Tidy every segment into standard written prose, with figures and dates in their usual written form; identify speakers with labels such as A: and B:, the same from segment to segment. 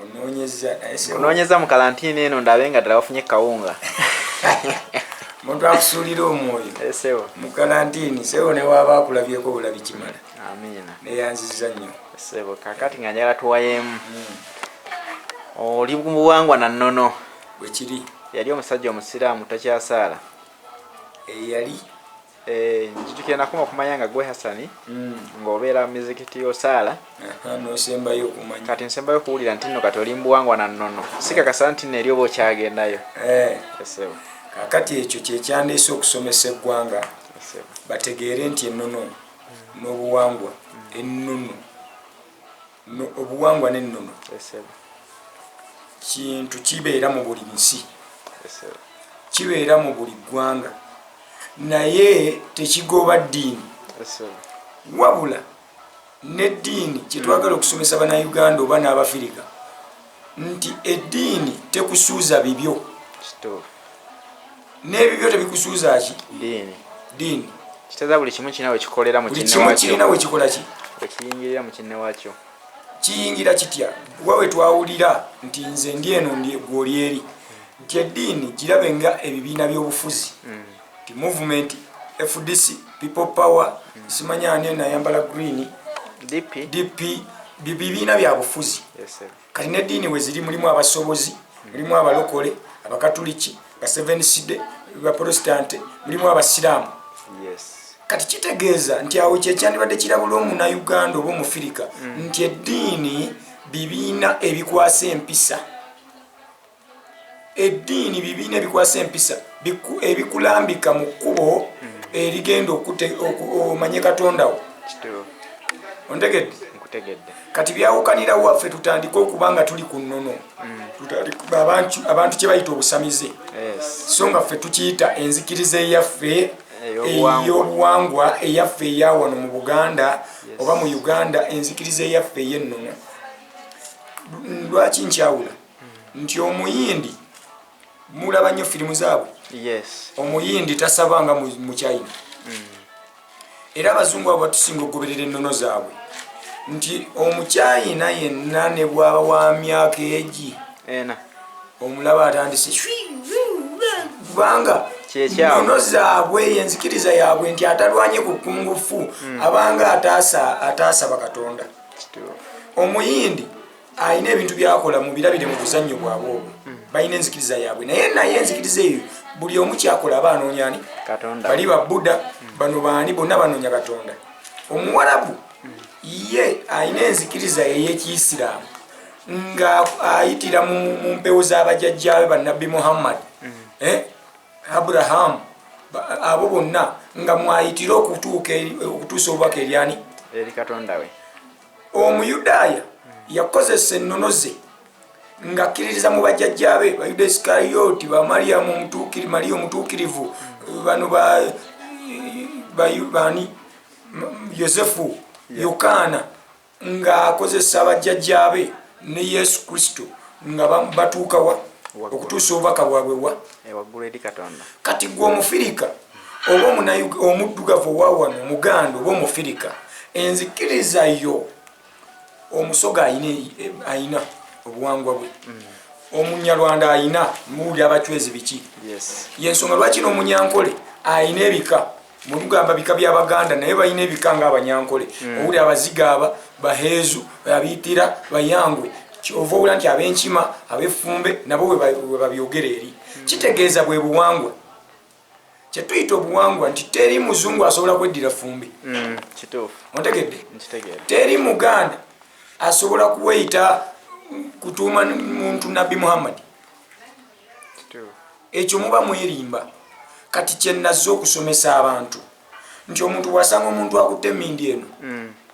A: Onoonyeza naye sebo.
B: Nkunoonyeza mu kalantiini eno ndabe nga ddala wafunye kawunga.
A: Omuntu akusuulira omwoyo.
B: Eh, sebo.
A: Mu kalantiini sebo ne waaba akulabyeko bulabi kimala.
B: Amiina.
A: Neyanzizza nnyo.
B: Sebo, kakati nga njagala tuwayeemu. Oli mu buwangwa na nnono.
A: Bwe kiri.
B: Yali omusajja omusiraamu tokyasaala.
A: Eyali.
B: Eh, njijukira nakoma okumanya nga gwe Hasani ng'obeera mu mizikiti osaala.
A: N'osembayo okumanya.
B: Kati nsembayo okuwulira nti nno kati oli mu buwangwa na nnono. Sikakasa nti nno eri oba okyagendayo.
A: Eh.
B: Esebo.
A: Kaakati ekyo kye kyandeese okusomesa eggwanga.
B: Esebo.
A: Bategeere nti ennono n'obuwangwa, ennono, no, obuwangwa n'ennono.
B: Esebo.
A: Kintu kibeera mu buli nsi.
B: Esebo.
A: Kibeera mu buli ggwanga. Naye tekigoba ddiini.
B: Esebo.
A: Wabula n'eddiini kye twagala okusomesa Bannayuganda oba n'Abafirika nti eddiini tekusuuza bibyo.
B: Kituufu.
A: N'ebibyo tebikusuuza ki?
B: Ddiini.
A: Ddiini.
B: Kitegeeza buli kimu kirina we kikolera mu
A: Buli
B: kinne
A: kimu
B: waakyo.
A: kirina we kikola ki?
B: We kiyingirira mu kinne waakyo.
A: Kiyingira kitya? Wa we twawulira nti nze ndi eno ndi gwe oli eri. Nti eddiini girabe nga ebibiina by'obufuzi. Nti movement, FDC, People Power, simanya ani eno ayambala green,
B: DP.
A: DP, bibiina bya bufuzi.
B: Yes, sir.
A: Kati n'eddiini we ziri mulimu abasobozi, mulimu abalokole, abakatuliki, ba Seventh Day, ba Protestant, mulimu abasiraamu.
B: Yes.
A: Kati kitegeeza nti awo kye kyandibadde kirabula Omunnayuganda oba Omufirika nti eddiini bibiina ebikwasa empisa. Eddiini bibiina ebikwasa empisa ebikulambika mu kkubo erigenda omanye Katonda wo.
B: Kituufu.
A: Ontegedde?
B: Nkutegedde.
A: Kati byawukanira waffe tutandike okuba nga tuli ku nnono. Tutandike abantu kye bayita obusamize.
B: Yes.
A: So nga ffe tukiyita enzikiriza eyaffe
B: Ey'obuwangwa.
A: ey'obuwangwa eyaffe eya wano mu Buganda
B: Yes.
A: oba mu Uganda, enzikiriza eyaffe ey'ennono. Lwaki nkyawula? Nti Omuyindi mulaba nnyo firimu zaabwe.
B: Yes.
A: Omuyindi tasabanga mu China. Era abazungu abo batusinga okugoberera ennono zaabwe. Nti Omuchina yenna ne bw'aba wa myaka egi
B: ena
A: omulaba atandise kubanga
B: Kyekyabwe.
A: nnono zaabwe, enzikiriza yaabwe nti atalwanye ku kungufu abanga ataasaba Katonda.
B: Kituufu.
A: Omuyindi alina ebintu byakola mu birabire mu buzannyo bwabwe obwo. Balina enzikiriza yaabwe, naye enzikiriza eyo buli omu kyakola aba anoonya ani?
B: Katonda.
A: Bali ba Buddha, bano baani, bonna banoonya Katonda. Omuwarabu ye alina enzikiriza ey'Ekiyisiraamu nga ayitira mu mpewo z'abajjajjaabe bannabbi Muhammad, Abraham, abo bonna nga mwayitira okutuusa obubaka eri ani?
B: Eri Katonda we.
A: Omuyudaaya yakozesa ennono ze ng'akkiririza mu bajjajjaabe, Bayuda Isikariyooti, ba Mariyamu omutuukirivu, Mariya omutuukirivu, bano baani, Yosefu, Yokaana, ng'akozesa bajjajjaabe ne Yesu Kristo nga batuuka wa?
B: Waggulu.
A: Okutuusa obubaka bwabwe wa?
B: Waggulu eri Katonda.
A: Kati gwe Omufirika oba omuddugavu owa wano, Omuganda oba Omufirika, enzikiriza yo Omusoga ayina obuwangwa bwe, Omunyarwanda ayina, muwulira abachwezi biki.
B: Yes.
A: Yensonga lwaki n'Omunyankole ayina ebika, mutugamba bika by'Abaganda, naye balina ebika ng'Abanyankole. Owulira Abazigaaba, Baheezu, Abiitira, Bayangwe, ova owulira nti ab'Enkima, ab'Effumbe nabo bwe babyogera eri. Kitegeeza bwe buwangwa. Kye tuyita obuwangwa nti teri muzungu asobola kweddira ffumbe.
B: Kituufu.
A: Ontegedde?
B: Nkitegeera.
A: Teri Muganda asobola kuweyita kutuuma muntu Nabbi Muhammad.
B: Kituufu.
A: Ekyo muba mwerimba. Kati kye nazze okusomesa abantu nti omuntu bw'asanga omuntu akutte emmindi eno,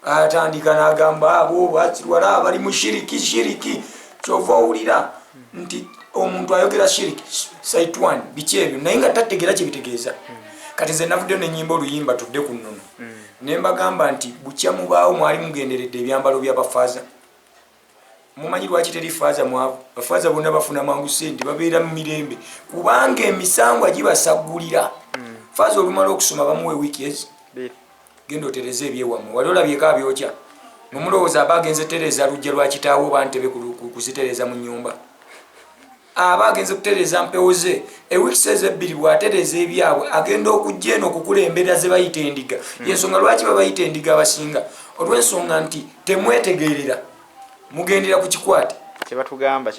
A: atandika n'agamba abo bakirwala abali mu shiriki, shiriki. Kyova owulira nti omuntu ayogera shiriki, saitwan, biki ebyo, naye nga tategeera kye bitegeeza. Kati nze navuddeyo ne nnyimba oluyimba tudde ku nnono, ne mbagamba nti bukya mubaawo mwali mugenderedde ebyambalo by'abafaaza. Mumanyi lwaki teri faaza mwavu? Bafaaza bonna bafuna mangu sente, babeera mu mirembe, kubanga emisangwa gibasaggulira. Faaza olumala okusoma bamuwa ewiiki ezi
B: Bbiri.
A: Genda otereze ebyewammwe. Wali olabyeko abyokya? Mumulowooza aba agenze tereeza lujja lwa kitaawe oba ntebe kuzitereeza mu nyumba? Aba agenze kutereeza mpewo ze. Ewiikisi ezo ebbiri bw'atereeza ebyabwe, agenda okujja eno okukulembera ze bayita endiga. Yensonga lwaki babayita endiga abasinga, olw'ensonga nti temwetegerera, mugendera ku kikwate
B: kyebatugamba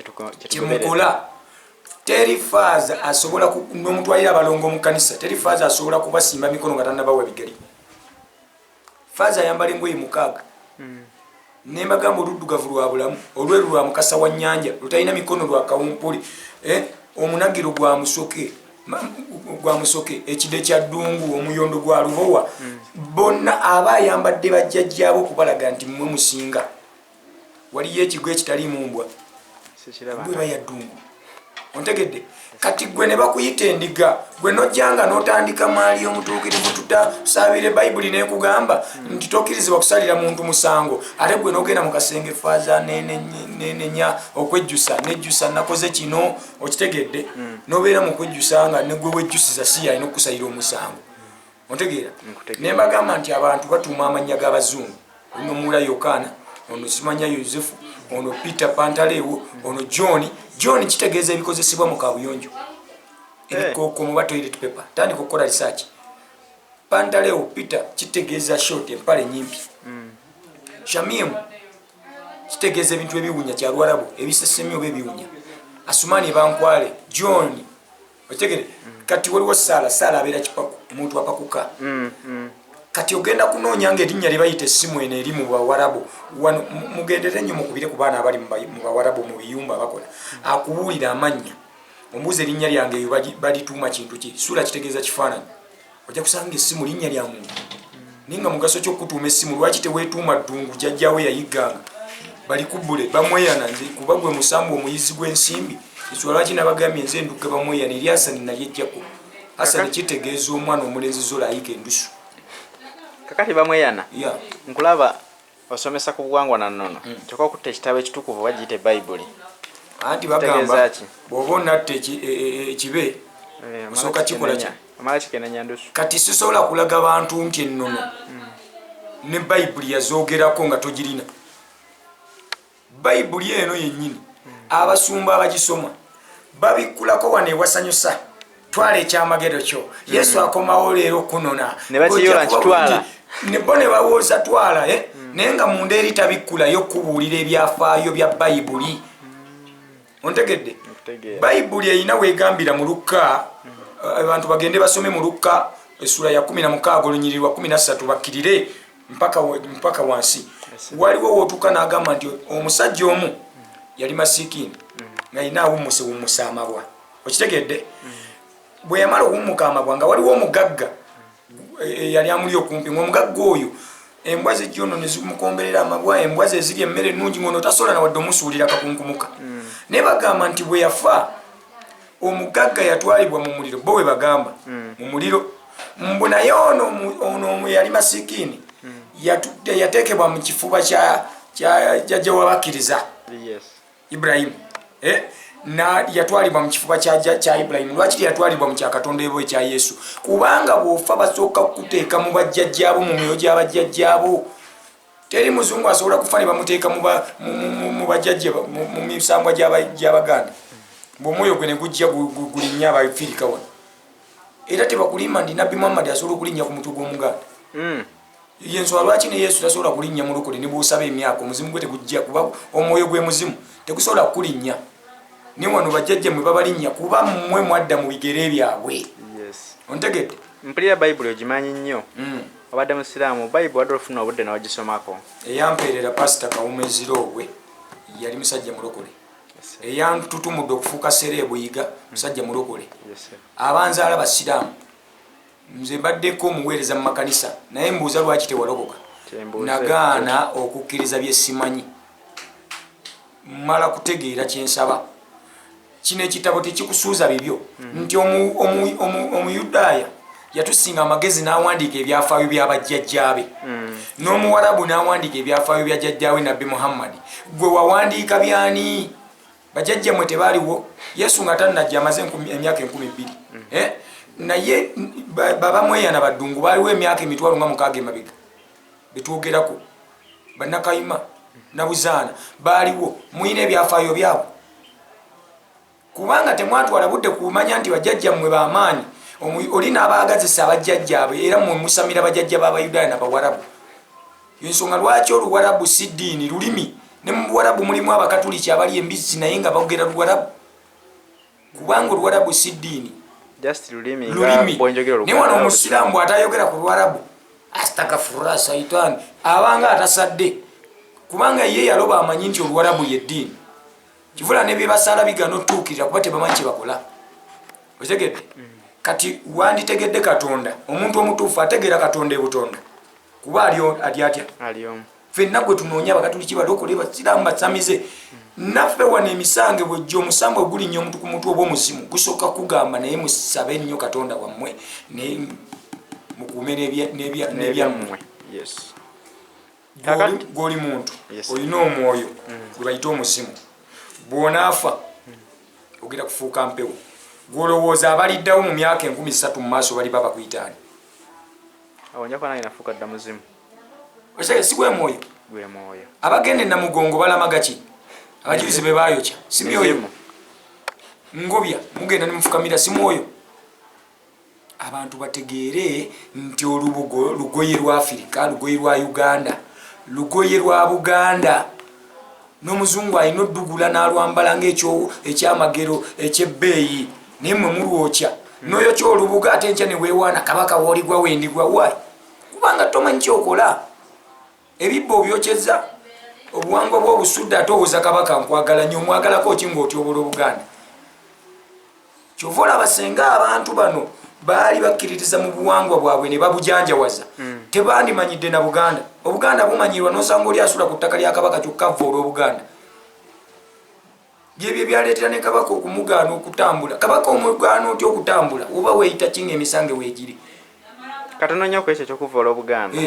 A: kyemukola. Teri faaza asobola n'omutwalira abalongo mu kanisa, teri faaza asobola kubasimba mikono nga tannabawa bigali. Faaza ayambala engoye 6. Nembagamba oluddugavu lwa bulamu, olweru lwa mukasa wa nnyanja, lutalina mikono lwa kawumpuli, omunagiro gwa musoke, gwa musoke, ekide kya ddungu, omuyondo gwa lubowa. Bonna aba ayambadde bajjajjaabo okubalaga nti mmwe musinga. Waliyo ekigo ekitaliimu mbwa, mbwa ya ddungu. Ontegedde? Kati gwe ne bakuyita endiga, gwe nojjanga n'otandika maali omutuukirivu, tutasabire bayibuli nekugamba nti tokkirizibwa kusalira muntu musango, ate gwe n'ogenda mu kasenge, faaza nenenya okwejjusa, nejjusa nakoze kino. Okitegedde? Nobeera mu kwejjusa nga negwe wejjusiza si yalina okukusalira omusango. Ontegeera? Nembagamba nti abantu batuuma amannya g'abazungu, ono muula Yokaana, ono simanya Yosefu, ono Peter Pantaleewo, ono John. John kitegeeza ebikozesebwa mu kabuyonjo, ebikookomo ba toilet paper. Tandika okukola research. Pantaleewo Peter kitegeeza short, empale nyimpi. Shamim kitegeeza ebintu ebiwunya, kyalwarabu, ebisesemye oba ebiwunya. Asumani ebankwale John. Otegere? Kati waliwo Saala. Saala abeera kipaku, omuntu apakuka. Kati ogenda kunoonya nga erinnya lye bayita essimu eno eri mu bawarabu wano. Mugendere nnyo, mukubire ku baana abali mu bawarabu mu biyumba bakola, akubuulira amannya. Ombuuza erinnya lyange eyo balituuma kintu ki? Suula kitegeeza kifaananyi. Ojja kusanga essimu linnya lya muntu, naye nga mugaso ki okutuuma essimu? Lwaki teweetuuma ddungu jjajjawe yayigganga balikubbule bamweyana? Nze kuba gwe musambu omuyizi gw'ensimbi, ensonga lwaki nabagambye nze ndugga bamweyana. Eri Hasani nalyejjako. Hasani kitegeeza omwana omulenzi zola ayiga endusu.
B: Kakati bamweyana, nkulaba osomesa ku buwangwa na nnono, kyokka okutta ekitabo ekitukuvu bagiyita ebayibuli.
A: Anti bagamba bw'oba onatta ekibe osooka kikola ki?
B: Omala kikenenya ndusu.
A: Kati sisobola kulaga bantu nti ennono ne bayibuli yazoogerako nga togirina. Bayibuli eno yennyini abasumba abagisoma babikkulako wano ewasanyusa, twala ekyamagero kyo, Yesu akomawo leero kunona.
B: Ne bakiyola nti twala.
A: Bo ne bawooza twala, naye nga munda eri tabikkulayo kubuulira ebyafaayo bya bayibuli. Ontegedde? Bayibuli erina wegambira mu Lukka, abantu bagende basome mu Lukka essula ya 16 olunyiriri lwa 13 bakkirire mpaka wansi. Waliwo wootuuka n'agamba nti omusajja omu yali masiikini nga yina awummuse wummuse amabwa. Okitegedde? Bwe yamala okuwummuka amabwa, nga waliwo omugagga yali amuli okumpi, ngaomugagga oyo embwa zijja ono nezimukomberera amabwa, embwa ze ziri emmere ennungi, ngono tasobola nawadde omusuulira kakunkumuka. Naye bagamba nti bwe yafa omugagga yatwalibwa mu muliro, bo bwe bagamba mu muliro mbu, naye ono yali masikiini, yateekebwa mu kifuba kya jjajja wabakkiriza Ibrahimu. Yatwalibwa mu kifuba kya Ibulayimu. Lwaki teyatwalibwa mu kyakatonda ebo ekya Yesu? Kubanga bw'ofa basooka kukuteeka mu bajjajjaabo, mu myoyo gy'abajjajjaabo. Teri muzungu asobola kufa ne bamuteeka mu bajjajja, mu misambwa gy'Abaganda, bw'omwoyo gwe ne gujja gulinnya abafirika wano. Era tebakulimba nti Nabbi Muhammadi asobola okulinnya ku mutwe gw'Omuganda. Yensonga lwaki ne Yesu tasobola kulinnya mulokole. Ne bwosaba emyaka, omuzimu gwe tegujja, kuba omwoyo gwe muzimu tegusobola kukulinnya. Ne wano bajjajjammwe babalinnya kuba mmwe mwadda mu bigere byabwe. Ontegedde?
B: Mpulira bayibuli ogimanyi nnyo. Obadde musiraamu, bayibuli wadde olufuna obudde n'ogisomako?
A: Eyampeerera Pasita Kawumeziro ogwe yali musajja mulokole. Eyantutumudde okufuuka sereebu yiga musajja mulokole. Abanzaala basiraamu. Nze mbaddeko omuweereza mu makanisa, naye mbuuza lwaki tewalokoka? Nagaana okukkiriza byesimanyi. Mala kutegeera kyensaba. Kino ekitabo tekikusuuza bibyo nti Omuyudaaya yatusinga amagezi n'awandiika ebyafaayo by'abajjajjaabe, n'Omuwarabu n'awandiika ebyafaayo bya jjajjaawe Nabbi Muhammadi. Gwe wawandiika byani? Bajjajjammwe tebaaliwo Yesu nga tannajja, amaze emyaka 2000. Naye babamweyana baddungu baaliwo emyaka 6,000 nga emabega betwogerako. Bannakayima Nabuzaana baaliwo, muyina ebyafaayo byabwe, kubanga temwatwala budde kumanya nti bajjajjammwe bamaanyi. Oli n'abaagazisa abajjajjaabwe, era mmwe musamira bajjajja b'Abayudaaya n'Abawarabu. Ensonga lwaki Oluwarabu si ddiini, lulimi. Ne mu Buwarabu mulimu Abakatuliki abali embizzi, naye nga bogera Luwarabu, kubanga Oluwarabu si ddiini.
B: Just lulimi.
A: Lulimi. Naye wano Omusiraamu bw'atayogera ku Luwarabu, astagfirullah, saitaani abanga atasadde, kubanga ye yaloba amanyi nti Oluwarabu yeddiini. Kivula nebyebasala bigana otuukirira kuba tebamanyi kyebakola. Otegedde? Kati wanditegedde Katonda. Omuntu omutuufu ategeera Katonda ebutonda, kuba ali atya? Fenna gwe tunoonya, Abakatuliki, balokole, basiraamu, basamize, naffe wano emisange bwejja, omusambo ogulinnya omuntu ku mutwe oba omuzimu gusooka kugamba, naye musabe nnyo Katonda wammwe, naye mukuume n'ebyammwe. Gwoli muntu olina omwoyo gwe bayita omuzimu. Bw'onaafa ogenda kufuuka mpewo. Gwolowooza abaliddawo mu myaka 3000 mu maaso baliba bakuyitaani? Si gwe mwoyo? Abagenda enamugongo balamaga ki? Abajulizi be bayokya si myoyo? Ngobya mugenda nemufukamira, si mwoyo? Abantu bategeere nti olubugo lugoye lwa Afirika, lugoye lwa Uganda, lugoye lwa Buganda. N'omuzungu alina oddugula n'alwambala ngaekyamagero ekyebbeeyi, naye mwe mulwokya. Noyokya olubuga, ate enkya ne weewaana kabaka wooligwa wendigwa wayi, kubanga tomanyi kyokola. Ebibba obyokyeza obuwangwa bw'obusudde, ate owoza kabaka nkwagala nnyo. Omwagalako ki ng'otyobola Obuganda? Kyova olaba senga abantu bano baali bakkiririza mu buwangwa bwabwe ne babujanjawaza, tebandimanyidde na Buganda. Obuganda bumanyirwa nosanga oli asula ku ttaka lya Kabaka, kyokka ava olw'Obuganda. Byebyo byaleetera ne Kabaka okumugaana okutambula. Kabaka omugaana otya okutambula? Oba weeyita kinga emisange weegiri.
B: Katono nnyo ku ekyo ekyokuva olw'Obuganda,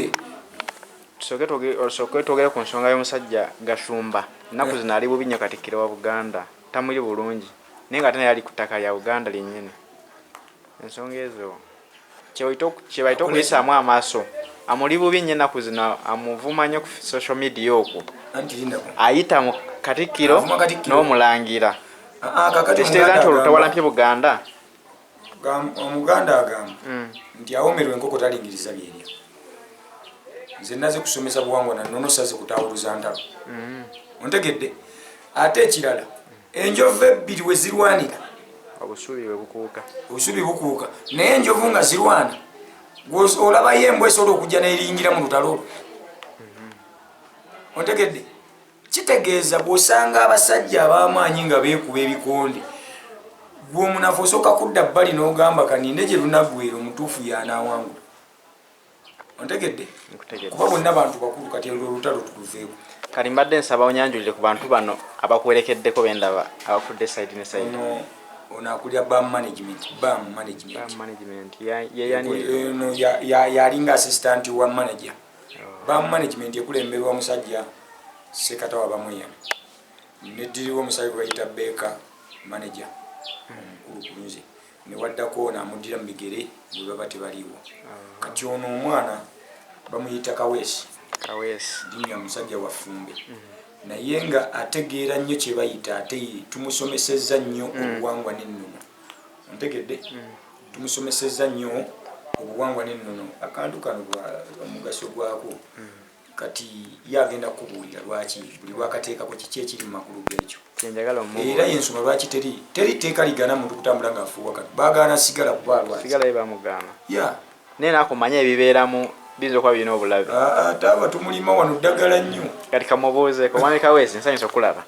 B: tusooke twogere ku nsonga y'omusajja Gashumba. Ennaku zino ali bubi nnyo. Katikkiro wa Buganda tamuli bulungi, naye nga ate naye ali ku ttaka lya Buganda lyennyini. Ensonga ezo kyebayita okuyisaamu amaaso. Amuli bubi nnyo ennaku zino, amuvuma nnyo ku social media okwo, ayita mu katikkiro n'omulangira. Ekitegeeza nti olutawalampye Buganda.
A: Omuganda agamba nti awomerwa enkoko talingiriza byerya. Nze naze kusomesa buwangwa nanono, saze kutawuluza ntalo. Ontegedde? Ate ekirala, enjovu ebbiri we zirwanira,
B: obusubi bwe bukuuka.
A: Obusubi bukuuka, naye enjovu nga zirwana, olabayo embwa esobola okujja neringira mu lutalo olwo? Ontegedde? Kitegeeza bw'osanga abasajja ab'amaanyi nga beekuba ebikonde, gwe omunafu osooka kudda bbali n'ogamba, kaninde gye lunaggwera, omutuufu y'anaawangula. Ontegedde? Kuba bonna bantu bakulu. Kati olwo olutalo tuluveeko.
B: Kati mbadde nsaba onyanjulire ku bantu bano abakuwerekeddeko, bendaba abakudde side ne side.
A: Ono akulira BAM Management, BAM Management. Yalinga assistant wa manager. BAM Management ekulemberwa omusajja Sekatawa Bamweyana, neddirirwa omusajja gwe bayita Beka, manager omukulu ku nze, newaddako ono amuddira mu bigere bwe baba tebaliiwo. Kati ono omwana bamuyita Kaweesi. Linnya musajja wafumbe, naye nga ategeera nnyo kye bayita, ate tumusomesezza nnyo obuwangwa n'ennono. Ontegedde? Tumusomesezza nnyo obuwangwa n'ennono. Akantu kano omugaso gwako, kati ye agenda kukubuulira lwaki buli lwakateekako, kiki ekiri mu makulu g'ekyo. Era yensonga lwaki teri tteeka ligana muntu kutambula ng'afuuwa kano. Bagaana sigala kuba alwazi.
B: Ya, naye nakumanya ebibeeramu biyinza okuba birina obulabe.
A: Ate aba tumulima wano ddagala nnyo.
B: Kati kamubuuzeeko. Mwami Kaweesi, nsanyusa okulaba.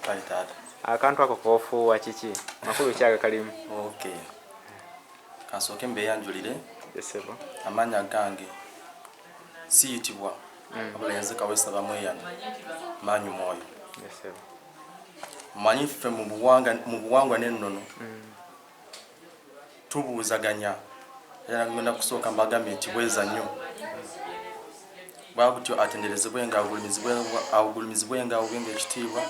B: Akantu ako kofuuwa kiki? Makulu ki agakalimu?
C: Kansooke mbeeyanjulire. Amannya gange siyitibwa, wabula yenze Kaweesa Bamweyana Maanyi Mwoyo. Manyi ffe mu buwangwa n'ennono tubuuzaganya, era ngenda kusooka mbagambye nti bweza nnyo bwagutyo atenderezebwenga, awugulumizibwenga, awubenga ekitiibwa.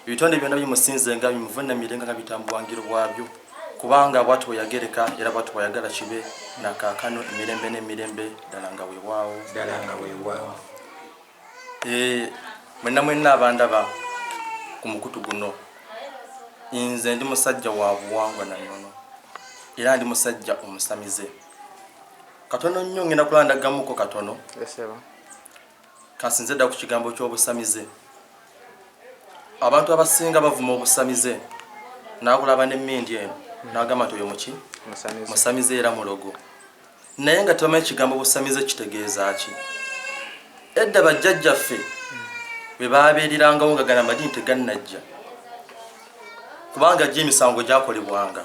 C: Ebitonde byonna bimusinzenga, bimuvunamirenga nga bitambuwangiro bwabyo, kubanga bwati bwe yagereka era bwati bwayagala kibe nakaakano, emirembe n'emirembe, ddala nga weewaawo.
A: Ddala nga weewaawo.
C: Mwenna mwenna abandaba ku mukutu guno, nze ndi musajja wa buwangwa na nnono, era ndi musajja omusamize. Katono nnyo ngenda kulandagamuko katono. Kansinze dda ku kigambo ky'obusamize. Abantu abasinga bavuma obusamize, n'akulaba n'emmindi eno n'agamba nti oyo muki? Musamize era mulogo. Naye nga tebamanyi kigambo busamize kitegeeza ki. Edda bajjajjaffe bwe baabeererangawo nga gano amadiini tegannajja, kubanga gyo emisango gyakolebwanga.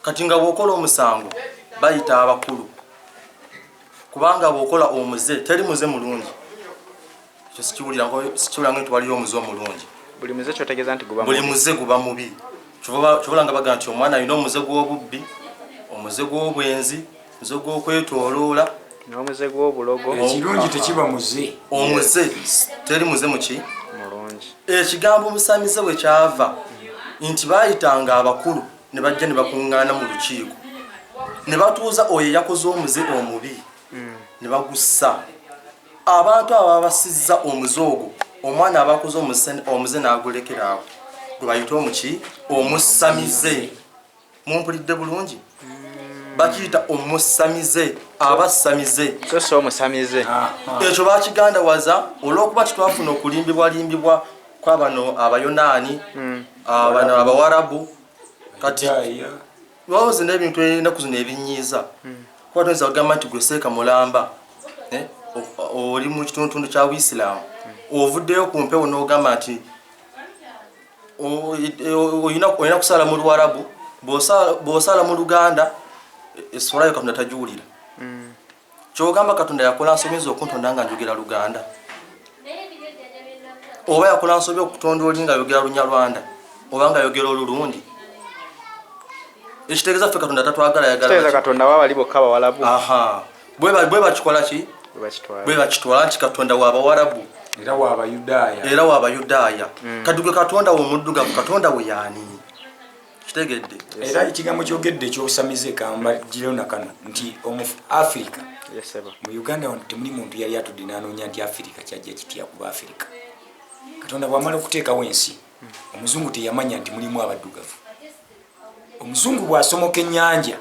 C: Kati nga bw'okola omusango bayita abakulu, kubanga bw'okola omuze teri muze mulungi. Ekyo sikiwulira nti waliyo omuze omulungi.
B: Buli muze kyotegeeza nti guba
C: mubi. Buli muze guba mubi. Kyova nga baga nti omwana alina omuze gw'obubbi, omuze gw'obwenzi, omuze gw'okwetooloola,
B: n'omuze gw'obulogo.
A: Ekirungi tekiba muze.
C: Omuze teri muze muki?
B: Mulungi.
C: Ekigambo musamize bwe kyava nti baayitanga abakulu ne bajja ne bakuŋŋaana mu lukiiko ne batuuza oyo eyakoze omuze omubi ne bagussa. Abantu abo babasizza omuze ogwo, omwana aba akoze omuze n'agulekera awo, gwe bayita omuki? Omusamize. Mumpulidde bulungi? Bakiyita omusamize, abasamize.
B: So si omusamize.
C: Ekyo bakigandawaza olw'okuba titwafuna okulimbibwalimbibwa kwa bano Abayonaani, bano Abawarabu. Kati wawoze n'ebintu ennaku zino ebinyiiza, kuba toyinza kugamba nti gwe seeka mulamba, oli mu kitundutundu kya Buisiraamu, ovuddeyo ku mpewo n'ogamba nti olina kusaala mu Luwarabu, bw'osaala mu Luganda esswala yo Katonda tagiwulira. Ky'ogamba Katonda yakola nsobi nze okuntonda nga njogera Luganda, oba yakola nsobi okutonda oli nga ayogera Lunyarwanda oba nga ayogera Olulundi? Ekitegeeza ffe Katonda tatwagala, yagala
B: Katonda wabali bokka Bawarabu.
C: Aha, bwe bakikola ki? Bwe bakitwala nti Katonda w'Abawarabu
A: era w'Abayudaaya,
C: era w'Abayudaaya. Kati gwe Katonda w'omuddugavu, Katonda we yaani? Kitegedde?
A: Era ekigambo kyogedde ekyobusamize kambagireo nakano nti omu Afirika, mu Uganda wano temuli muntu yali atudde n'anoonya nti Afirika kyajja kitya kuba Afirika. Katonda bw'amala okuteekawo ensi, omuzungu teyamanya nti mulimu abaddugavu. Omuzungu bw'asomoka ennyanja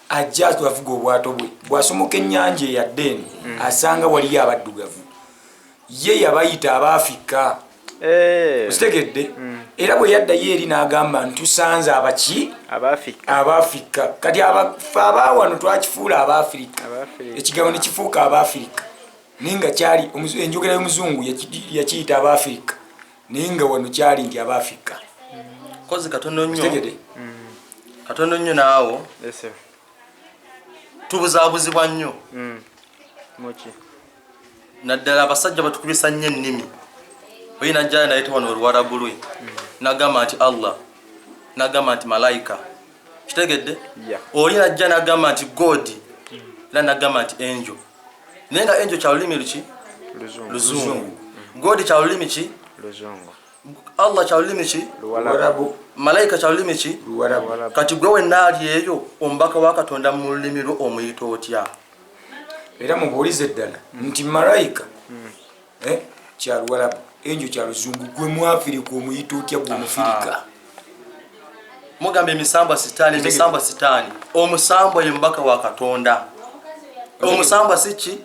A: ajja avuga obwato bwe, bw'asomoka ennyanja eyadde eno asanga waliyo abaddugavu, ye yabayita Abaafrika. Okitegedde? Era bwe yaddayo eri n'agamba ntusanze abaki? Abaafrika. Kati fe abaawano twakifuula Abaafrika, ekigambo ne kifuuka Abaafrika, naye nga kyali enjogera y'omuzungu yakiyita Abaafrika, naye nga wano kyali nti Abaafrika.
C: Kozi katono nnyo, katono nnyo naawo tubuzaabuzibwa nnyo. Naddala abasajja batukubisa nnyo ennimi. Oyi najjayo naye tewano oluwarabu lwe nagamba nti Allah, nagamba nti malayika. Kitegedde? Oli najja nagamba nti God, era nagamba nti angel. Naye nga angel kya lulimi luki? Luzungu. God kya lulimi ki?
B: Luzungu.
C: Allah kya lulimi ki?
A: Luwarabu.
C: Malayika kya lulimi ki?
A: Luwarabu.
C: Kati gwe wenna ali eyo omubaka wa Katonda mu lulimi lwo omuyita otya?
A: Era mubuulize ddala nti malayika kya Luwarabu, enjo kya Luzungu, gwe Mwafirika omuyita otya gwe Omufirika?
C: Mugamba emisambwa sitaani, emisambwa sitaani. Omusambwa ye mubaka wa Katonda. Omusambwa si ki?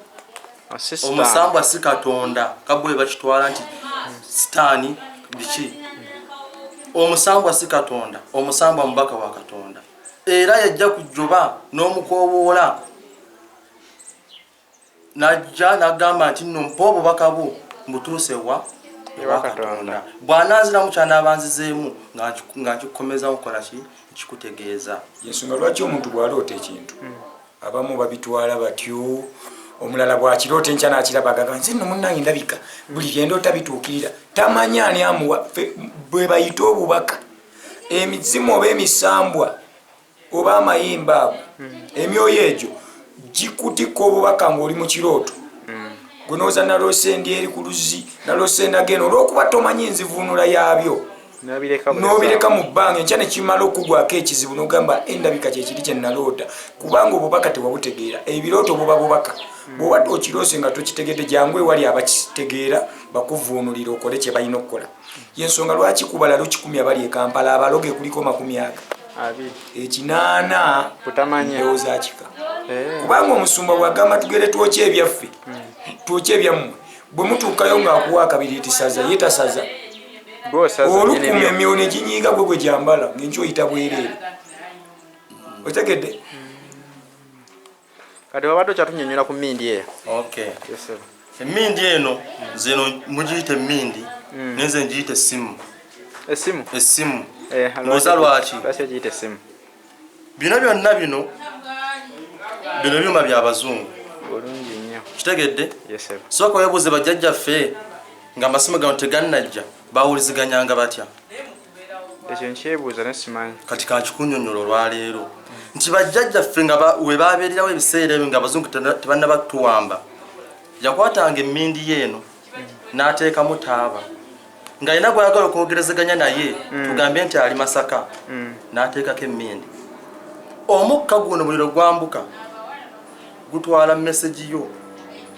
C: Omusambwa si Katonda. Kabwe bakitwala nti sitaani biki? Omusambwa si Katonda, omusambwa mubaka wa Katonda. Era yajja kujoba n'omukoowoola najja n'agamba nti nno mpa obubaka bwo mbutuuse wa ewa Katonda. Bw'ananziramu ky'anaabanzizeemu nga nkikukomezawo kukola ki? Nkikutegeeza.
A: Yensonga lwaki omuntu bw'aloota ekintu abamu babitwala batyo, omulala bw'akiroota enkya n'akiraba agamba nze nno munnange ndabika buli bye ndoota bituukirira. Tamanyi ani amuwa. Bwe bayita obubaka, emizimu oba emisambwa oba amayimba ago, emyoyo egyo gikutikka obubaka ng'oli mu kirooto. Gwe nooza naloose ndi eri ku luzzi, naloose ndagenda, olw'okuba tomanyi nzivuunula yaabyo n'obireka mu bbanga, enkya ne kimala okugwako ekizibu n'ogamba endabika kyekiri kye naloota, kubanga obubaka tewabutegeera. Ebirooto buba bubaka, bw'oba okiroose nga tokitegedde, jangu ewali abakitegeera Bakuvuunulira okole kye balina okukola. Yensonga lwaki ku balalu 100 abali e Kampala, abaloge kuliko 20.
B: 20.
A: 80
B: Butamanya.
A: Ndowooza kika.
B: Eh.
A: Kubanga omusumba bwagamba tugere twokye ebyaffe, twokye ebyammwe, bwe mutuukayo ng'akuwa akabiriiti, saza, ye tasaza.
B: Gwosaza.
A: Olukuma emyoyo ne ginyiiga, gwe gwe gyambala ng'enkyo oyita bwereere. Otegedde?
B: Kati wabadde okyatunyonyola ku mmindi eyo.
C: Okay.
B: Yes, sir.
C: Emindi eno zeno mugiyita emindi, nenze ngiyita essimu.
B: Essimu?
C: Essimu.
B: Eh,
C: Mbuuza lwaki?
B: Lwaki ogiyita essimu?
C: Bino byonna, bino byuma byabazungu.
B: Bulungi nnyo.
C: Kitegedde?
B: Yes, sir.
C: Sooka weebuuze, bajjajjaffe nga amasimu gano tegannajja bawuliziganyanga batya?
B: Ekyo nkyebuuza ne simanyi.
C: Kati kankikunyonyola olwaleero nti bajjajjaffe nga we babeererawo ebiseera ebyo nga abazungu tebannabatuwamba, yakwatanga emmindi ye eno n'ateekamu taaba ng'alina gwayagala okwogerezeganya naye, tugambe nti ali Masaka, n'ateekako emmindi, omukka guno muliro gwambuka gutwala message yo.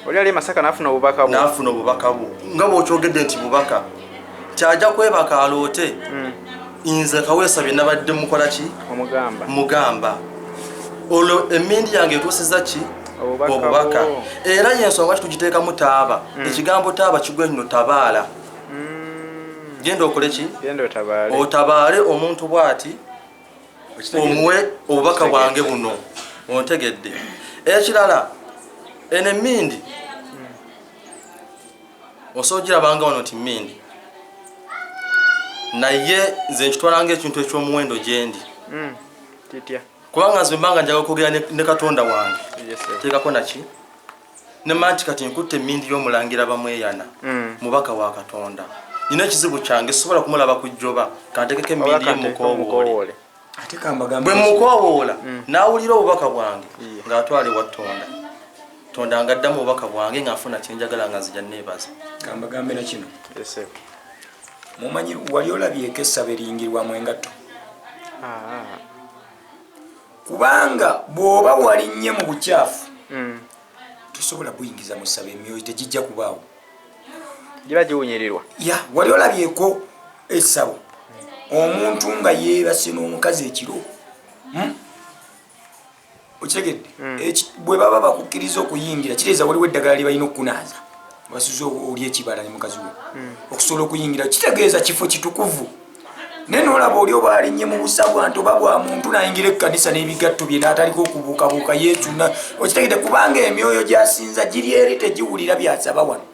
B: Oli ali e Masaka n'afuna obubaka bwo.
C: N'afuna obubaka bwo nga bw'okyogedde nti bubaka kyajja kwebaka aloote nze Kaweesa bye nabadde mukola ki.
B: Omugamba.
C: Mugamba olwo emmindi yange etuusiza ki?
B: Obubaka.
C: Obubaka.
B: Bwo.
C: Era yensonga kitugiteekamu taaba. Ekigambo taaba kigwa nno tabaala, genda okole ki?
B: Genda otabaale.
C: Otabaale omuntu bw'ati, omuwe obubaka bwange buno. Ontegedde? Ekirala, eno emmindi osobola ogirabanga wano nti mmindi, naye nze nkitwala ngaekintu ekyomuwendo gyendi.
B: Kitya?
C: Kubanga nze mbanga njagala okwogera ne Katonda wange,
B: Yes, sir.
C: teekako naki nema nti kati nkutte emmindi y'omulangira Bamweyana, mubaka wa Katonda, nina ekizibu kyange, sobola kumulaba ku jjoba, kantekeko emmindi ye mukowoole.
B: Mukowoole.
A: Ate kambagambe.
C: Bwe mukowoola n'awulira obubaka bwange
B: Yeah.
C: ng'atwala ewa Tonda, Tonda nga addamu obubaka bwange nga nfuna kyenjagala nga nzija neebaza.
A: Kambagambe na kino.
B: Yes, sir.
A: Mumanyi, wali olabyeko essaba eriyingirwamu engatto?
B: Ah.
A: Kubanga bw'oba walinnye mu bukyafu, tosobola buyingiza mu ssaba, emyoyo tegijja kubaawo.
B: Giba giwunyirirwa.
A: Ya, wali olabyeko essabo omuntu nga yeebase n'omukazi ekiro? Hmm? Okitegedde? Bwe baba bakukkiriza okuyingira, kitegeeza waliwo eddagala lye balina okukunaaza, basuze oli ekibala ne mukazi we okusobola okuyingira. Kitegeeza kifo kitukuvu. Naye nolaba oli oba alinnye mu busa bwantu oba bwa muntu nayingira ekkanisa n'ebigatto bye n'ataliko okubuukabuuka yeecuna. Okitegedde? Kubanga emyoyo gyasinza giri eri, tegiwulira byasaba wano.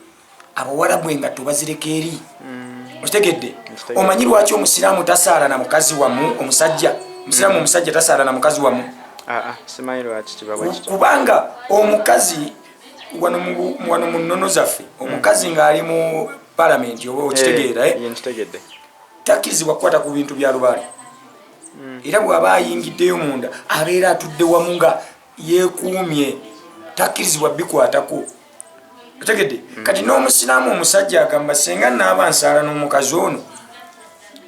A: Abawalabu engatto bazireka eri. Okitegedde?
B: Nkitegedde.
A: Omanyi lwaki omusiraamu tasaala na mukazi wamu omusajja? Omusiraamu omusajja tasaala na mukazi wamu.
B: Ah, ah, simanyi lwaki kiba bwe kityo.
A: Kubanga omukazi wano mu nnono zaffe, omukazi ng'ali mu palamenti oba okitegeera, eh?
B: Ye, nkitegedde.
A: Takkirizibwa kukwata ku bintu bya lubaale. Era bw'aba ayingiddeyo munda, abeera atudde wamu nga yeekuumye, takkirizibwa bikwatako. Otegedde? Kati n'omusiraamu omusajja agamba, senga naaba nsaala n'omukazi ono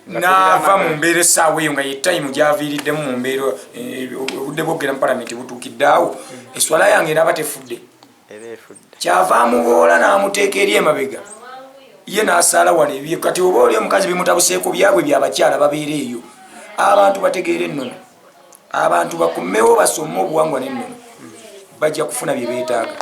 A: naava mu mbeera essaawa eyo nga ye time gyaviiriddemu mu mbeera, obudde bwogera mu palamenti butuukidde awo, eswala yange enaaba tefudde?
B: Era efudde.
A: Kyava amuboola n'amuteeka eri emabega, ye n'asaala wano ebye. Kati oba oli omukazi bimutabuseeko, byabwe byabakyala babeera eyo. Abantu bategeera ennono, abantu bakomewo basome obuwangwa n'ennono, bajja kufuna bye beetaaga.